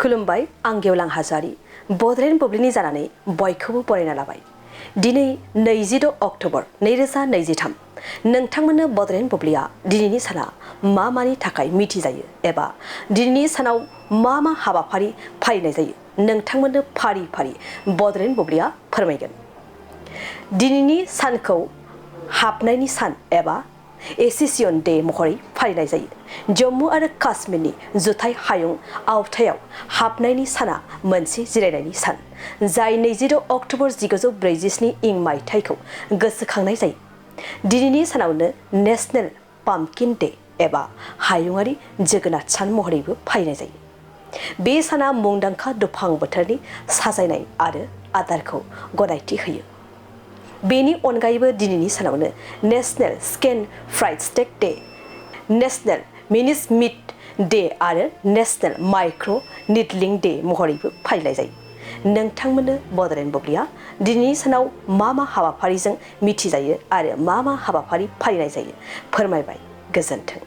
खुलुमबाय आं गेवलां हाजोआरि बड'लेण्ड बुब्लिनि जानानै बयखौबो बरायना लाबाय। दिनै 26 अक्ट'बर 2023 नोंथांमोननो बड'लेण्ड बुब्लिया दिनैनि साना मा मानि थाखाय मिथिजायो एबा दिनैनि सानाव मा मा हाबाफारि फालिनाय जायो नोंथांमोननो फारि फारि बड'लेण्ड बुब्लिया फोरमायगोन। दिनैनि सानखौ हाबनायनि सान एबा एसेसियन डे महरै फालिनाय जायो। जम्मु आरो काश्मीरनि जुथाइ हायुं आवथायाव हाबनायनि साना मोनसे जिरायनायनि सान, जाय 26 अक्ट'बर 1947 इं मायथाइखौ गोसोखांनाय जायो। दिनैनि सानावनो नेशनेल पाम्पकिन डे एबा हायुङारि जोगोनार सान महरैबो फालिनाय जायो। बे साना मुंदांखा दुफां बोथोरनि साजायनाय आरो आदारखौ गनायथि होयो। बेनि अनगायैबो दिनैनि सानावनो national skin fried steak day, national mince meat day आरो नेशनेल माइक्र' निडलिं डे महरैबो फालिनाय जायो। नोंथांमोननो बड'लेण्ड बुब्लिया दिनैनि सानाव मा मा हाबाफारिजों मिथिजायो आरो मा मा हाबाफारि फालिनाय जायो फोरमायबाय। गोजोन्थों।